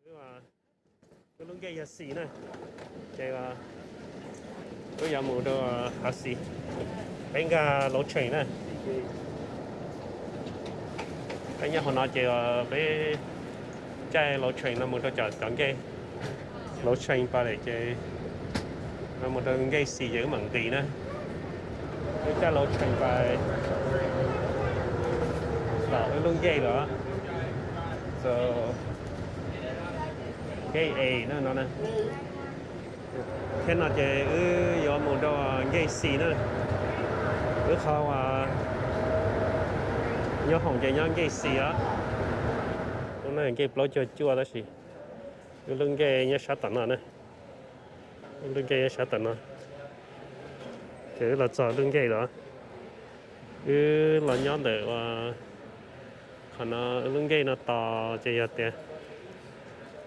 Wb lub ncej yog Xis na, ces wb yuav mus rau Xis, peb nkag Lov Tshee na. Peb nyob hauv no ces peb caij Lov Tshee no mus rau cov, cov ncej Lov Tshee Palace ces no mus rau ncej Xis ces wb mam nqis na. Wb caij Lov Tshee Palace tom wb lub ncej lawm. So, ncej A no no na. Thiab no ces wb yuav mus rau ncej Xis na. Wb qhov uas nyob hoom ces nyob ncej Xis os. Lub no ncej plaub caug cuaj tab sis wb lub ncej nyob sab tom no na. Wb lub ncej nyob sab tom no. Ces wb los txog lub ncej lawm. Wb los nyob ntawm uas qhov no, wb lub ncej no tos ces yog tias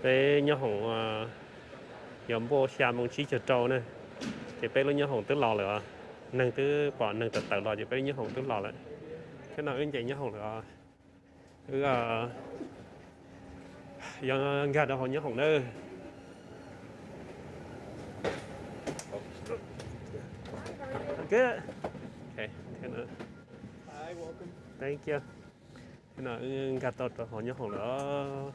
peb nyob hoom uas yog npuaj xya moo tsib caug rau na, ces peb lub nyob hoom twb los lawm os. Neeg twb pom neeg tawm tawm los ces peb lub nyob hoom twb los lawm. Thiab no wb nce nyob hoom lawm os. Wb yuav nkag rau hauv nyob hoom nawb. Good. Okay, thiab no, thank you. Thiab no wb nkag tau rau hauv nyob hoom lawm.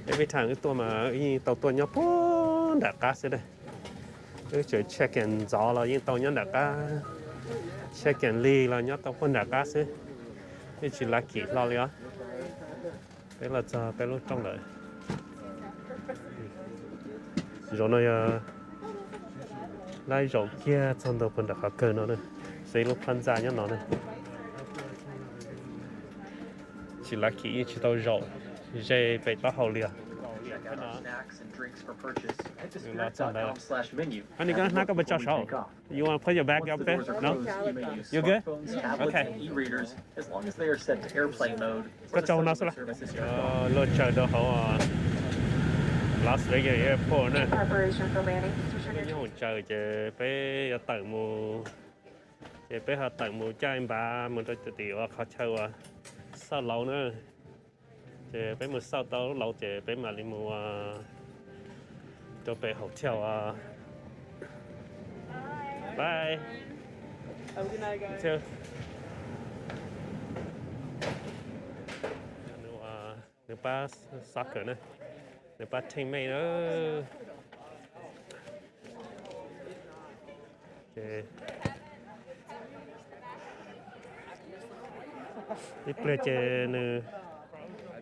Every time wb tuaj mas wb yeej tau tuaj nyob puag nram qab xwb na. Wb tseem check in ntxov los yeej tau nyob nram qab, check in lig los nyob tau puag nram qab xwb. Yeej tsis lucky hlo li os. Peb los txog peb lub rooj lawm. Zaum no yog lab zaum kiag txog ntua puag nram qhov kawg no na, xwb lub phab ntxa nyob no na. Tsis lucky yeej tsis tau zaum ze pem taub hau li os. Nws los txog ntawd. Honey, can I snap up a chop shop? You wanna put your bag up there? No? You good? Okay. Koj tso hauv no xwb los? Luag tsaws rau hauv Las Vegas Airport na. Lub nyob hoom tsaws ces peb yuav tawm mus, ces peb ho tawm mus caij npav mus rau tim uas qhov chaw uas xauj lauv na. Ces peb mus xauj tau lub lauv ces peb mam li mus rau pem hotel. Bye. Nws pab soccer na, nws pab teammate na. Ib pliag ces nws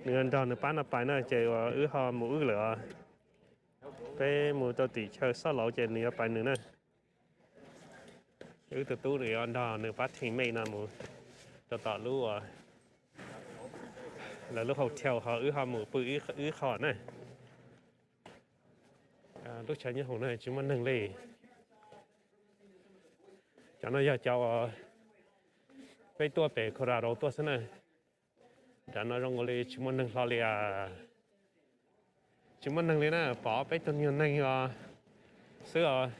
nrog nws pab no pais na ces wb ho mus wb lawm os. Peb mus rau tim chaw xauj lauv ces nws yuav pais nws na. Wb tus tub nws yuav nrog nws pab teammate no mus rau tom lub, lawv lub hotel ho wb ho mus pw wb qho na. Lub chaw nyob hoom no tsis muaj neeg li. Cov no yog cov uas peb tuaj pem Colorado tuaj xwb na. Nram no zoo nkaus li tsis muaj neeg hlo li as. Tsis muaj neeg li na, pom peb tug nyuag neeg xwb os.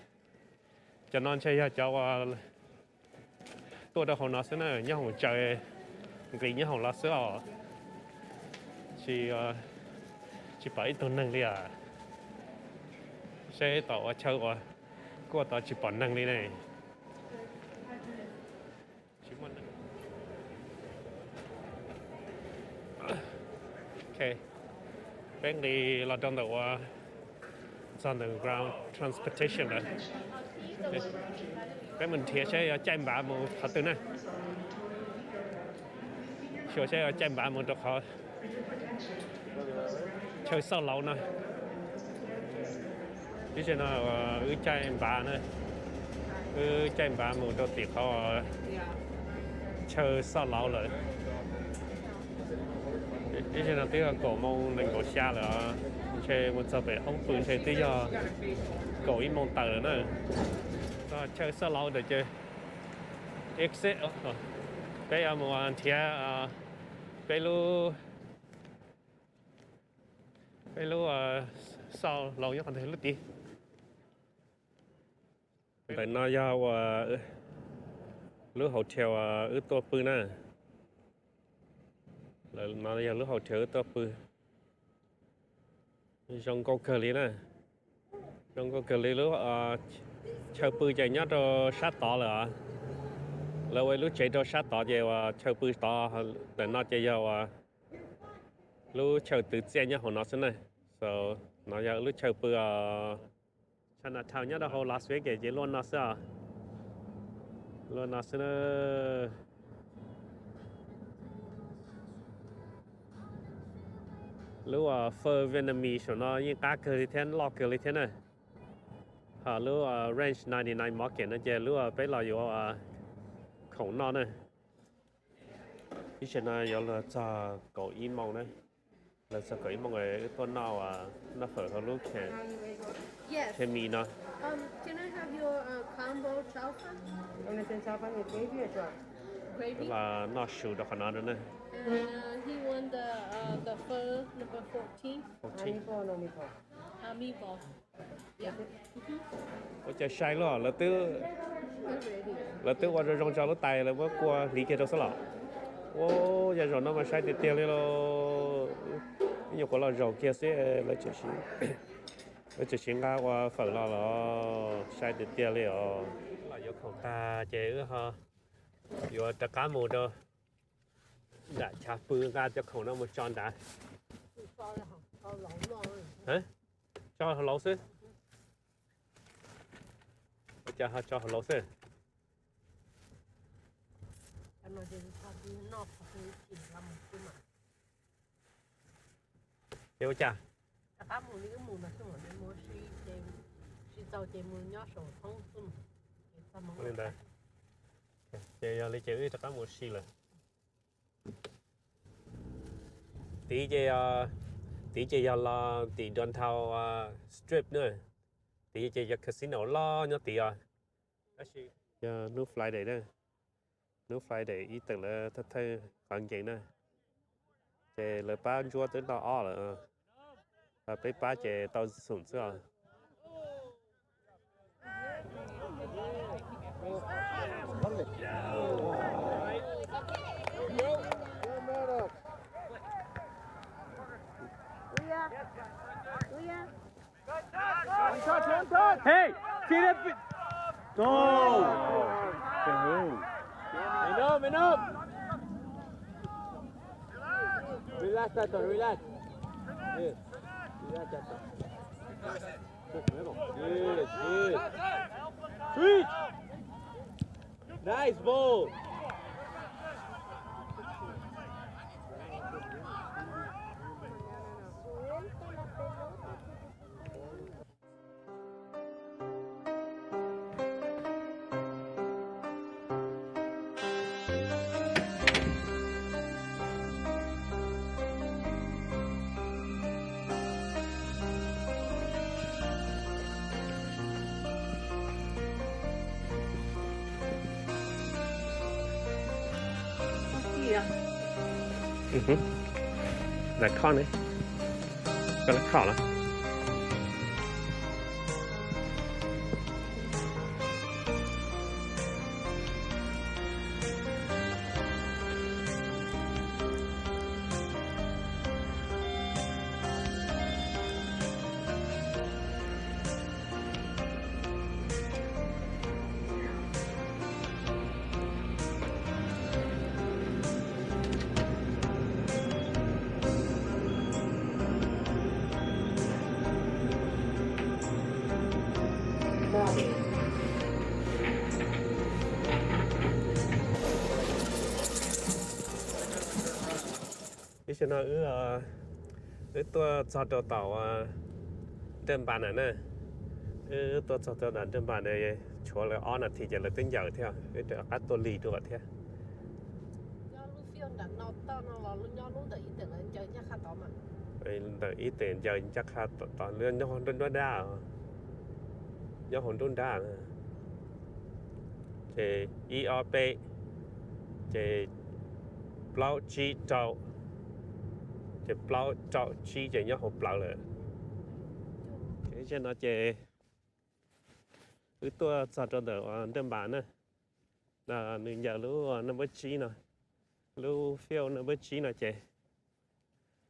Cov no ntshe yog cov uas tuaj rau hauv no xwb na, nyob hoom tsaws, nqis nyob hoom los xwb os. Tsis, tsis pom ib tug neeg li as. Seb tom uas chaw uas kuj tod tsis pom neeg li ne. Peb nqis los rau ntawm uas txog ntawm ground transportation lawm. Peb mus nrhiav seb yuav caij npav mus qhov twg na. Xyuas seb yuav caij npav mus rau qhov chaw xauj lauv no. Ib zaug no wb caij npav na, wb caij npav mus rau tim qhov chaw xauj lauv lawm. Ib zaug no twb yog kaum moo nees nkaum xya lawm, ntshe mus txog pem hoob pw ntshe twb yog kaum ib moo tawm lawm na. Chaw xauj lauv ntawd ces exit, peb yuav mus nrhiav peb lub, peb lub xauj lauv nyob qhov twg lub tid. Ntawm no yog uas lub hotel uas wb tuaj pw na. No yog lub hau thiav wb tuaj pw. Zoo nkauj kawg li na. Zoo nkauj kawg li. Lub chaw pw ces nyob rau sab tod lawm os. Lawv ua ib lub tsev rau sab tod ces uas chaw pw tod, ntawm no ces yog uas lub chaw twv txiaj nyob hauv no xwb na. So, no yog lub chaw pw os. Chinatown nyob rau hauv Las Vegas ces luaj no xwb os. Luaj no xwb na. Lub fawj Vietnamese saum no yeej qab kawg li thiab loj kawg li thiab na. Ho lub Ranch ninety nine Market no ces lub peb los yuav khoom noj na. Ib tsam no yuav luag txog kaum ib moos na. Luag txog kaum ib moos wb tuaj noj, noj fawm hauv lub Can, Can Mi no. Can I have your uh, combo chow fan? Wb los noj su rau qhov no rau na. Uh, he won the uh, the pho number fourteen. Fourteen. Meatball, no meatball. Uh, meatball. Ua cas sai lawm, lawv twb ua zoo zoo tso lub tais lawv muab kua hliv kiag rau xwb los. Ua yam zaum no mas sai tiag tiag li lauj. Ib nyuag qhuav los zaum kiag xwb lawv tseem siv nqa ua fawm los los sai tiag tiag li os. Los yuav khoom tag ces wb ho yuav rov qab mus rau nram chav pw nqa cov khoom no mus tso nrad. Tso hauv lauv xwb. Ua cas ho tso hauv lauv xwb? Es ua cas? Li ntawd. Ces yog li ces wb rov qab mus si lawm. Tid ces, tid ces yog los tim downtown Strip na. Tid ces yog casino loj nyob tid os. Tab sis yog hnub Friday na, hnub Friday ib txwm lawv thawj thawj qhov nkees na, ces lawv pab ntsuab twb tau ob lawm, peb pab ces tau xoom xwb os. Hey, see that? Go! Enough, enough! Relax, Tato, relax. Yes. Relax, Tato. Good, good. Switch! Nice ball! Lawv khoj ne, koj lawv khoj los. Ib sij no wb, wb tuaj txog rau tom Nraj Npas na. Wb tuaj txog rau tom Nraj Npas na, tshuav lawv ob nas this ces lawv twb ncaws thiab, wb rov qab tuaj lig dua thiab. Ntawm ib tes ncaws ncaj qha tod, nyob hauv nruab nrab, nyob hauv nruab nrab. Ces ib ob peb, ces plaub tsib rau, ces plaub rau tsib ces nyob hauv plawv lawm. Ces no ces wb tuaj txog rau ntawm Nraj Npas na, nws ncaws lub number tsib no, lub field number tsib no ces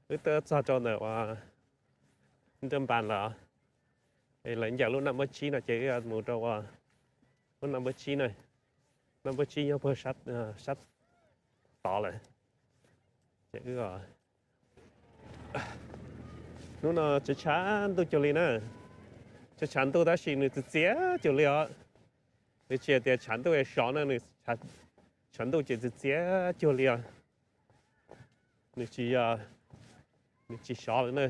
Wb twb txog rau ntawm ua Nrooj Npas lawm. Lawv ncaws lub naj npawb tsib no ces wb mus rau ua lub naj npawb tsib na. Naj npawb tsib nyob puag sab tod lawm. Ces wb, hnub no tshav tshav ntuj cuag li na. Tshav tshav ntuj tab sis nws txias txias cuag li os. Nws tsis hais tias tshav ntuj es sov na, nws tshav ntuj ces txias txias cuag li os. Nws tsis, nws tsis sov li na.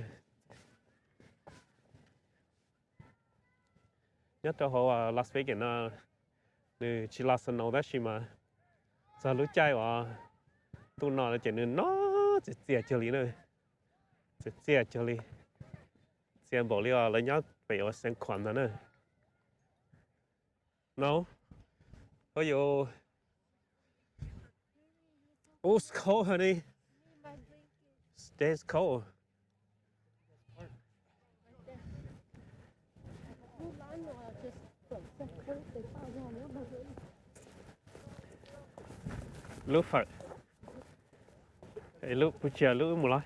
Nyob rau hauv Las Vegas no nws tsis los snow tab sis mas txog lub caij uas ntuj no ces nws no txias txias cuag li na. Txias txias cuag li. Txias npaum li os lawv nyob pem uas San Juan ntawd na. No. How you? Oh, it's cold, honey. Stays cold. Lub fawm, lub puas tsia lub mus los.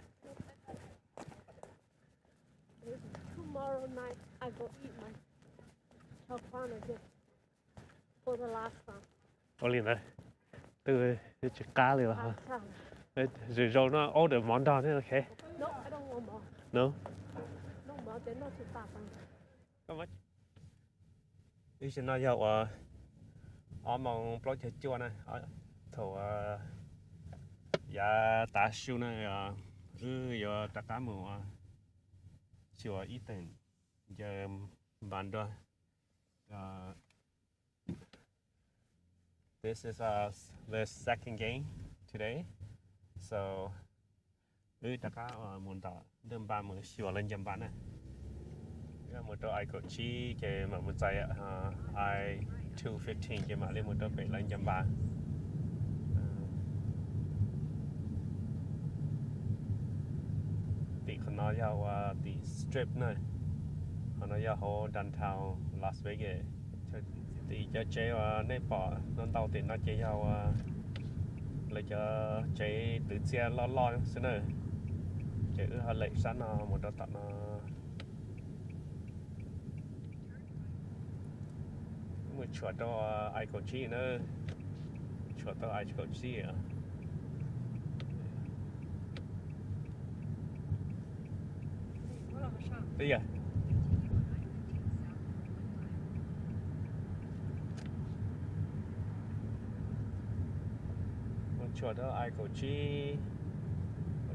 Tomorrow night I go eat my chow pan again for the last time. Ua li ntawd, twb tsis qab li los. Zim zaus no order mov nrog ne, ok. No. Ib sim no yog uas ob moos plaub caug cuaj na, thaum yav tav su na, wb yuav rov qab mus ua xyuas ib teem ncaws npas nrog. This is the second game today, so wb rov qab mus tom Nrooj Npas mus xyuas lawv ncaws npas na. Wb mus rau I kaum tsib ces mam mus txais I two fifteen ces mam li mus rau pem lawv ncaws npas. Tim qhov no yog ua tim Strip na, qhov no yog hauv downtown Las Vegas. Tim cov tsev uas nej pom ntau ntau tim no ces yog ua lawv cov tsev twv txiaj loj loj xwb na, ces wb ho lem sab no mus rau tom no. Mus tshuam rau I kaum tsib na, tshuam tau I kaum tsib. Mus tshuam rau I kaum tsib.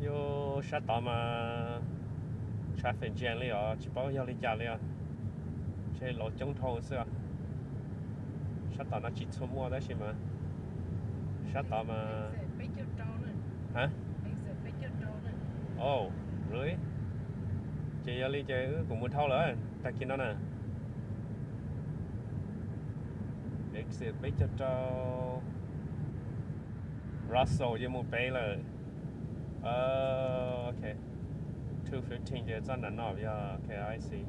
Yog sab tod mas traffic jam li os, tsis paub yog li cas li os. Ntshe los coob dhau xwb os. Sab tom no tsis tshua muaj tab sis mas sab tod mas, ha? Oh, really? Ces yog li ces wb kuj mus dhau lawm tag kis no na. Exit peb caug rau. Russell yeej mus pem lawm. Ok. Two fifteen ces txoj nram no yog, ok, I see.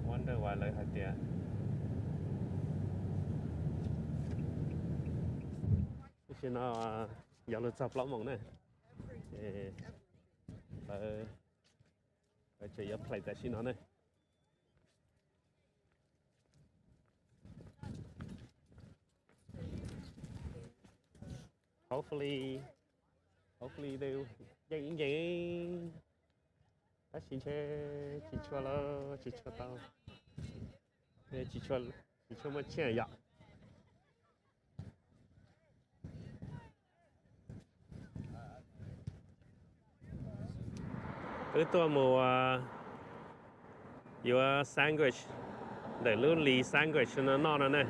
Wonder why lawv hais tias, tam sim no yog lawv txog plaub moos na. Lawv, lawv tseem yuav play tam sim no ne. Hopefully, hopefully they, yeej ib ncees, tab sis ntshe tsis tshua lawm, tsis tshua tau, tsis tshua, tsis tshua muaj chance yom. Wb tuaj mus yuav sandwich ntawm lub Lee Sandwich no noj no ne.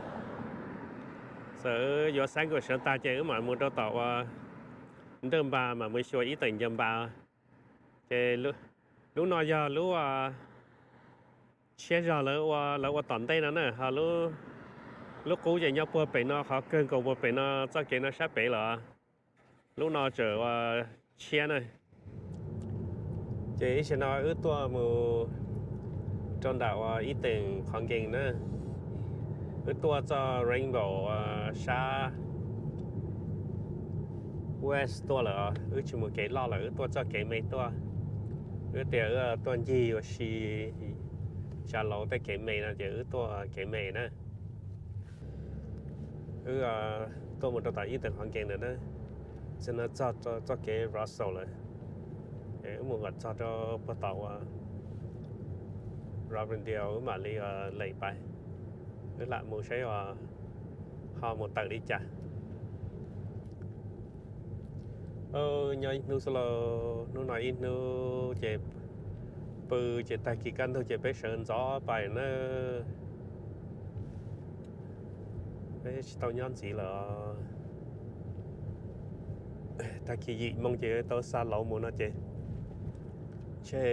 Txawm yuav sandwich no tag ces wb mam mus rau tom uas Nraj Npas mam mus xyuas ib teem ncaws npas. Ces lub no yog lub tshiab zog lawv ua, lawv ua tom ntej no na, ho lub qub ces nyob puag pem no, qhov kawg nkaus puag pem no txoj kev no sab pem lawm. Lub no tseem ua tshiab na. Ces ib sim no wb tuaj mus rau nram uas ib teem qhov nkees na. Wb tuaj txoj Rainbow sab West tuaj lawm, wb tsis mus kev loj lawm, wb tuaj txoj kev me tuaj. Wb tias wb tuaj ncig ua si Xya Lauv tej kev me no ces wb tuaj kev me na. Wb tuaj mus rau tom ib tawm qhov nkees ntawm na, txog no txog txoj kev Russell lawm. Wb mus kom txog rau puag tom uas Robindale wb mam li lem pais. Wb lam mus saib ho mus tawm li cas. Nyob ib hnub xwb lauj, hnub no ib hnub ces pw ces tag kis kaj ntug ces peb sawv ntxov pais na. Peb tsis tau nyob ntxiv lawm. Tag kis yim moo ces tau xa Lauv mus no ces ntshe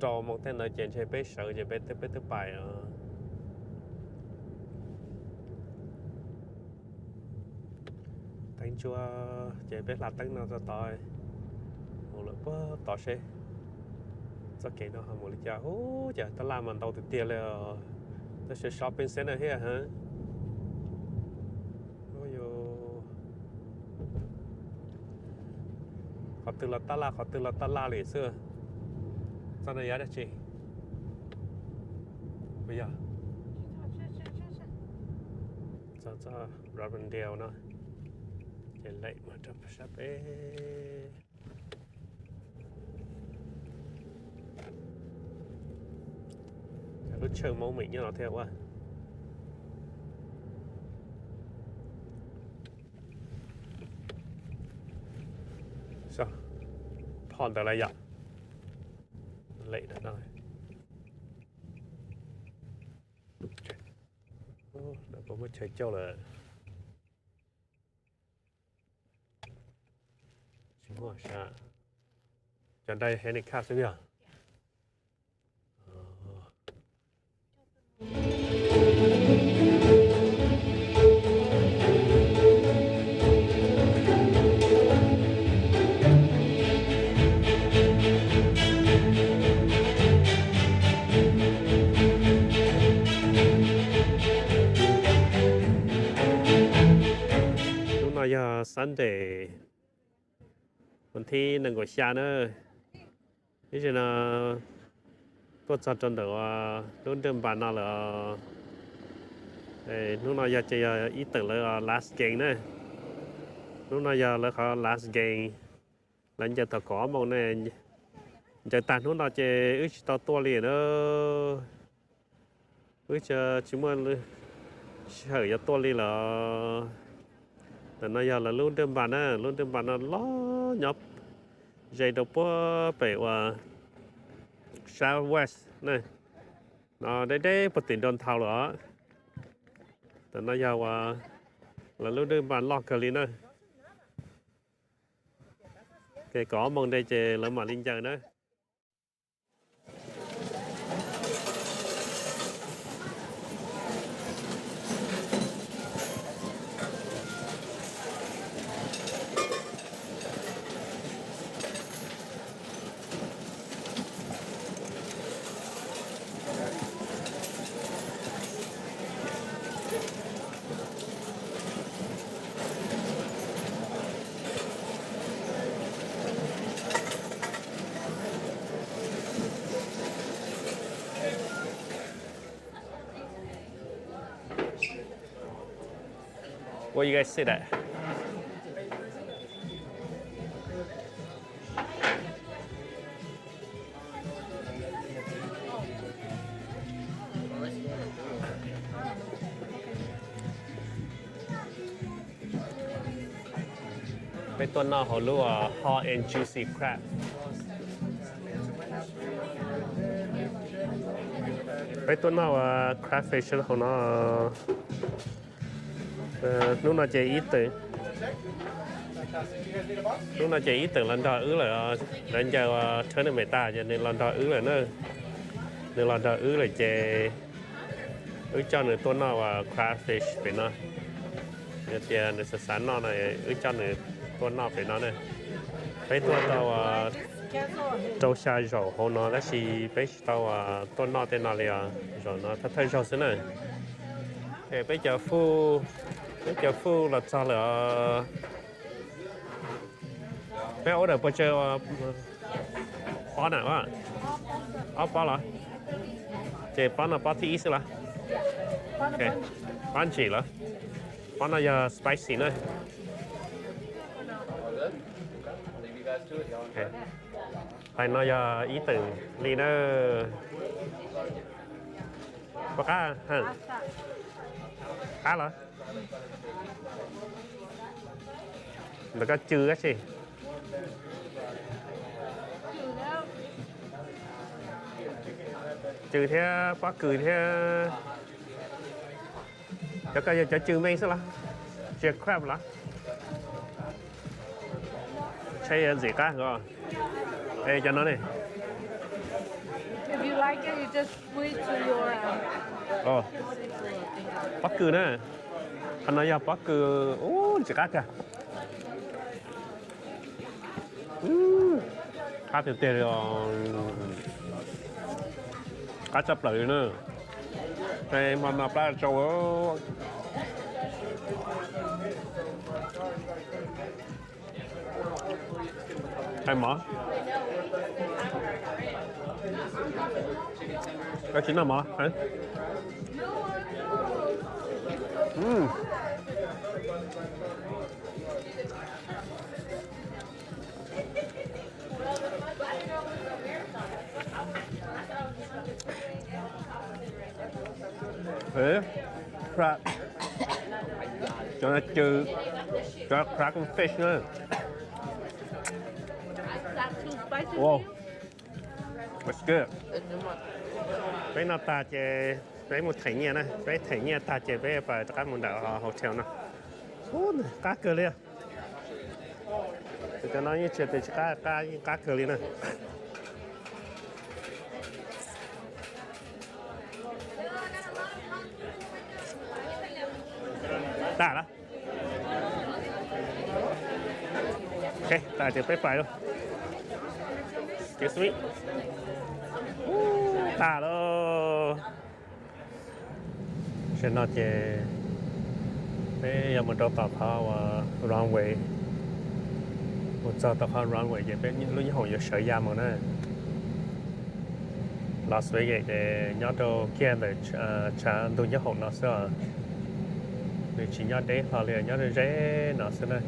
rau moo tej ntawd ces ntshe peb sawv ces peb twb pais os. Teeb ntsuab ces peb hla teeb no txog tod, mus lawm puag tod seb txoj kev no ho mus li cas. Ub, cas tab laj mas ntau tiag tiag li os. Tab sis shopping center thiab ha. Qhov twg los tab laj, qhov twg los tab laj li xwb. Txoj no yog dab tsi? Puas yog? Txog txoj Robindale no ces lem mus rau sab peb. Lub tsawg Hmoob Meem nyob no thiab ua. Phom ntawd lawm yom. Lem no. Puas muaj chaw coj lawm? Tsis muaj sas. Cov dai handicap xwb yog. Hnub no yog Sunday, vas thib nees nkaum xya na. Ib zaug no tuaj txog rau ntawm lub nrwj npas no lawm. Hnub no yog ces yog ib tawm lawv last game na. Hnub no yog lawv qhov last game. Lawv ncaws thaum kaum ob moos ne. Ncaws tag hnub no ces wb tsis tau tuaj li na. Wb tsis muaj sij hawm yuav tuaj li lawm. Ntawm no yog lawv lub nrwj npas na, lub nrwj npas no loj nyob ze rau puag pem uas South West na. No deb deb puag tim downtown lawm os. Ntawm no yog uas lawv lub nrwj npas loj kawg li na. Ces kaum ob moos ntawd ces lawv mam li ncaws na. What you guys sit at? Peb tuaj noj hauv lub hot and juicy crab. Peb tuaj noj crab fish hauv no. Hnub no ces ib tawm, hnub no ces ib tawm los nrog wb lawm. Lawv ncaws tournament tag ces nws los nrog wb lawm na. Nws los nrog wb lawm ces wb coj nws tuaj noj crab fish pem no. Yog tias nws xav xav noj no, wb coj nws tuaj noj pem no na. Peb tuaj tau rau xya zaum hauv no tab sis peb tsis tau tuaj noj tej no li os. Zaum no thawj thawj zaug xwb na. Peb cov food, peb cov food los txog lawm os. Peb order puas tsawg? Pob na, ob pob los? Ces pob no pob thib ib xwb los? Pob ntsim los? Pob no yog spicy na. Hais no yog ib teem li na. Puas qab? Qab los? Ntawm koj cw dab tsi? Cw thiab pob kws thiab. Cov koj yog cov cw me xwb los? Tsis yog crab los? Tsheb ntxim qab nkaus. Es cov no ne? Pob kws na. Qhov no yog pob kws. Ub, ntxim qab kawg. Qab tiag tiag li os. Qab tshaj plaws li na. Hmo no plab tsau. Hais mov. Koj tsis noj mov? Cov no cw, cov crab fish na. Peb noj tag ces peb mus them nyiaj na, peb them nyiaj tag ces peb pais rov qab mus nram hotel no. Ub, qab kawg li. Cov no yeej tsis, tsis qab, qab yeej qab kawg li na. Tas lawm. Ok, tas ces peb pais lauj. Excuse me. Tas lauj. Tam no ces peb yuav mus rau tom qhov uas runway, mus txog tom qhov runway ces peb lub nyob hoom yuav sawv ya mus na. Las Vegas ces nyob rau kiag ntawm tshav ntug nyob hoom no xwb os. Nws tsis nyob deb hlo li, nyob ze no xwb na.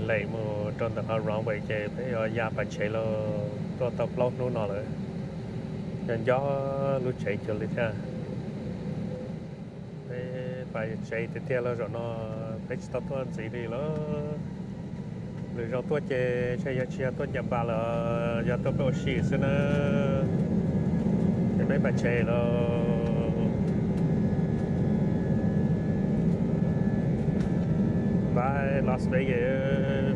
Lem mus rau ntawm qhov runway ces peb yuav ya pais tsev lauj. Tuaj tau plaub hnub no lawm, nco nco lub tsev cuag li thiab. Peb pais tsev tiag tiag lauj, zaum no peb tsis tau tuaj ntxiv li lauj. Lwm zaus tuaj ces ntshe yog tsis yog tuaj ncaim npas lawm, yog tuaj peb ua si xwb na. Ces peb pais tsev lauj. Bye Las Vegas.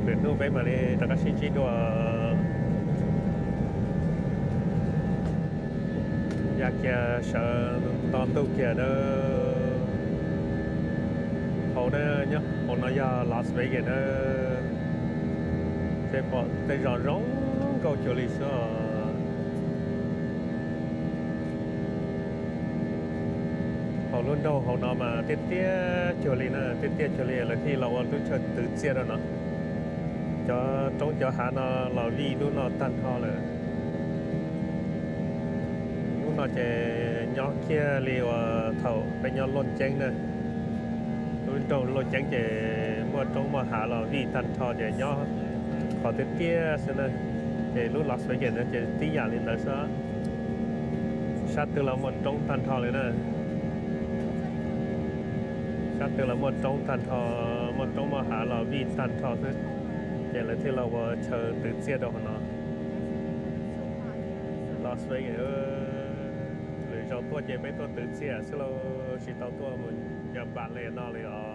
Lwm hnub peb mam li rov qab sib ntsib dua. Ya kiag sawv nto ntuj kiag na. Hauv na, nyob hauv no yog Las Vegas na. Tej pom tej zos zoo nkauj cuag li xwb os. Hauv lub nroog hauv no mas tiaj tiaj cuag li na, tiaj tiaj cuag li lawv thiaj los ua lub chaw twv txiaj rau no. Cov roob cov hav no los vij lub no tag nrho lawm. Lub no ces nyob kiag li uas thaum peb nyob Looj Ceeb na. Lub nroog Looj Ceeb ces muaj roob muaj hav los vij tag nrho ces nyob qhov tiaj tiaj xwb na. Ces lub Las Vegas no ces tib yam li ntawd xwb. Sab twg los muaj roob tag nrho li na. Sab twg los muaj roob tag nrho, muaj roob muaj hav los vij tag nrho xwb. Ces lawv thiaj los ua chaw twv txiaj rau hauv no. Las Vegas, lwm zaus tuaj ces peb tuaj twv txiaj xwb lauj, tsis tau tuaj mus ncaim npas li no li os.